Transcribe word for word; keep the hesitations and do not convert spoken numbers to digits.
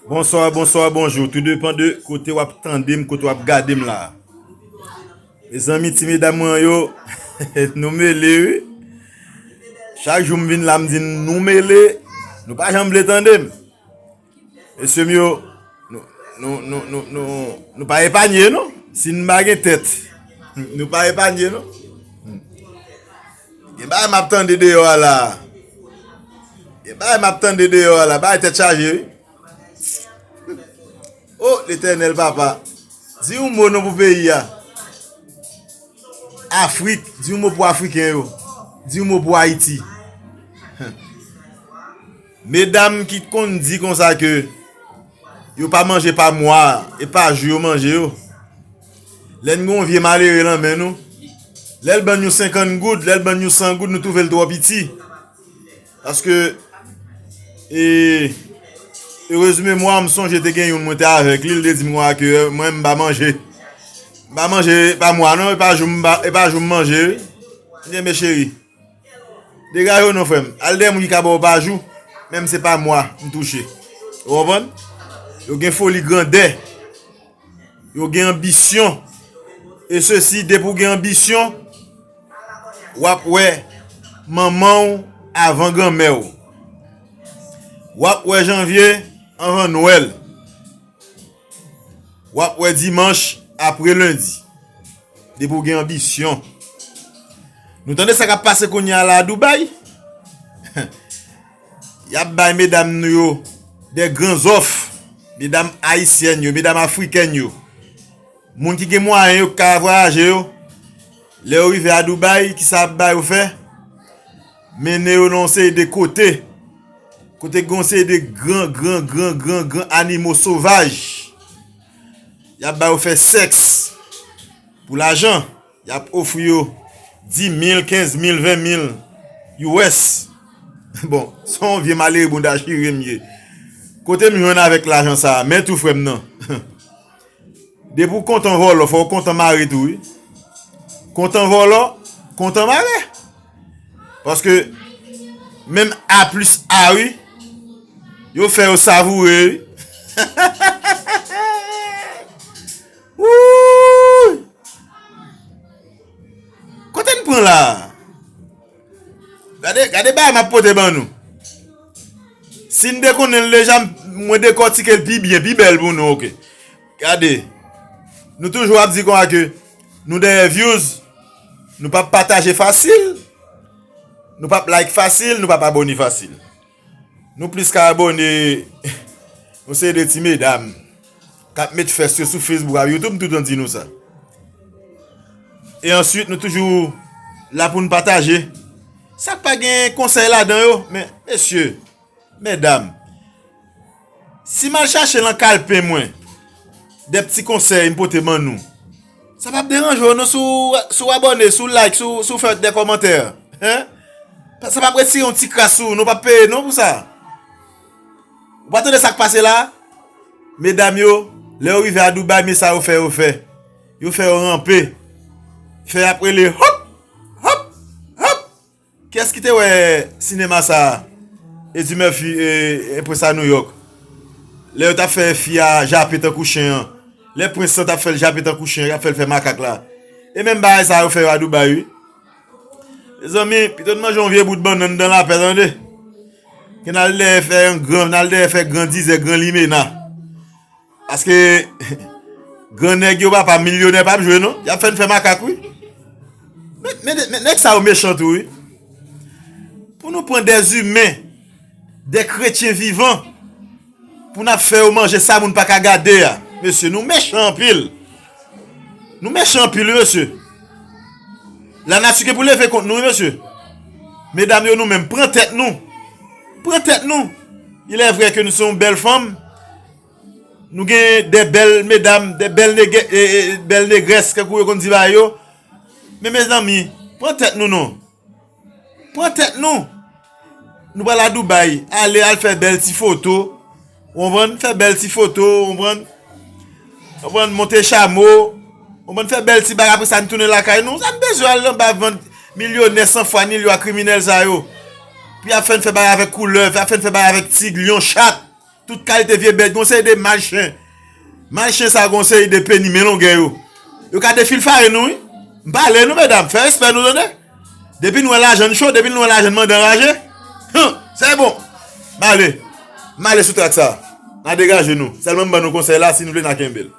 Bonswa, bonswa, bonjou. Tou depann de kote w ap tande m, kote w ap gade m la. Mezanmi, ti medam mwen yo, nou mele, wi. Chak jou m vin la, m di n nou mele, nou pa janm vle tande m. Mesye m yo, nou, nou, nou, nou, nou, nou pa epanye, non. Si n pa gen tèt, nou pa epanye, non. Gen bagay m ap tande deyò a la. Gen bagay m ap tande deyò a la. Bagay tèt chaje, wi. O, Letènèl, papa. Di yon mo non pou peyi a. Afrik, di yon mo pou Afriken yo. Di yon mo pou Ayiti. Medam ki konn di konsa ke yo pa manje pa mwa, e pa jou yo manje yo. Lè n gen yon vye malere nan men nou, lè l ban n yon senkant goud, lè l ban n yon san goud, nou twouve l twò piti. Paske, e, erezman, mwa, m sonje te gen youn, mwen te avèk li, li te di m konsa ke mwen, m pa manje. M pa manje pa mwa, non, e pa jou m pa, e pa jou m manje, wi. M di, men cheri, degaje w non, frè m. Al dèyè moun ki ka ba w pa jou, menm se pa mwa m touche. Ou konprann? Yo gen foli grandè. Yo gen anbisyon. E sesi, depi w gen anbisyon, w ap wè manman w avan granmè w. W ap wè janvye anvan nwèl. W ap wè dimanch apre lendi. Depi w gen anbisyon. Nou tande sa k ap pase kounye a la a Dubai? Y ap bay medam nou yo de gran zòf. Medam ayisyèn yo, medam afrikèn yo. Moun ki gen mwayen yo k ka vwayaje yo, lè yo rive a Dubai, kisa y ap ba yo fè? Mennen yo nan yon seri de kote. Kote gen yon seri de gran, gran, gran, gran, gran animo sovaj. Y ap ba yo fè sèks pou lajan. Y ap ofri yo dis mil, kenz mil, ven mil U S. Bon, se yon vye malere bounda chire m ye. Kote m jwenn avèk lajan sa a? Men tou, frè m nan. Depi w kontan vòlò, fò w kontan mare tou, wi. Kontan vòlò, kontan mare. Paske menm A plis A, wi, yo fè yo savoure, wi. Wouy! Kote n pran la a? Gade, gade bagay m ap pote ban nou. Si n te konnen l deja, m, mwen dekòtike l pi byen, pi bèl pou nou, oke. Gade, nou toujou ap di konsa ke nou dèyè views, nou p ap pataje fasil, nou p ap like fasil, nou p ap abòne fasil. Nou plis ka abòne yon seri de ti medam k ap met fès yo sou Facebook ak YouTube, m toutan di nou sa. E answit, nou toujou la pou n pataje. Sa k pa gen konsèy ladan yo, men, mesye, medam, si m al chache nan kalpen mwen, de ti konsèy m pote ban nou, sa p ap deranje w non si w, si w abòne, si w like, si w, si w fè de kòmantè. Hein? Sa p ap retire yon ti kras sou ou, nou p ap peye non pou sa. Ou pa tande sa k pase la? Medam yo, lè yo rive a Dubai, men sa yo fè, yo fè. Yo fè yo ranpe. Fè y ap rele, hòp, hòp, hòp. Kiyès ki te wè sinema sa a? Eddie Murphy, e, e Prens a New York. Lè yo t ap fè fi a jape tankou chen an. Lè prens lan t ap fè l jape tankou chen an, y ap fè l fè makak la. E menm bagay sa a yo fè yo a Dubai, wi. Mezanmi, pito n manje yon vye bout bannann dan lapè, tande. Ke n al dèyè fè yon gran, n al dèyè fè gran dizè, gran limena. Paske gran nèg yo, papa, milyonè p ap jwe, non. Y ap fè n fè makak, wi. Men, men, men nèg sa yo mechan tou, wi. Pou nou pran dèzimen, dè kretyen vivan, pou n ap fè yo manje sa moun pa ka gade a. Mesye, nou mechan anpil. Nou mechan anpil, wi, mesye. Lanati gen pou leve kont nou, wi, mesye. Medam yo, nou menm, pran tèt nou. Pran tèt nou. Il est vrai que nou se yon bèl fanm. Nou gen de bèl medam, de bèl nege-, e, e, bèl negrès, tankou yo konn di bagay yo. Men, mezanmi, pran tèt nou, non. Pran tèt nou. Nou pral a Dubai, ale al fè bèl ti foto. Ou konprann? Fè bèl ti foto, ou konprann? Ou konprann? Monte chamo. Ou konprann? Fè bèl ti bagay, apre sa, n tounen lakay nou. Sa n bezwen al anba vant milyonè san fwa ni lwa kriminèl sa yo? Pou y ap fè n fè bagay avèk koulèv, ap fè n fè bagay avèk tig, lyon, chat. Tout kalite vye bèt, gon seri de mal chen. Mal chen sa gon seri de peni men longè yo. Yo ka defil farin nou, wi. M pale nou, medam, fè respè nou, tande. Depi nou wè lajan n cho, depi nou wè lajan n mande anraje, hum, se bon. M ale. M ale sou trak sa. N a degaje nou. Sèlman m ban nou konsèy la, si nou vle n a kenbe l.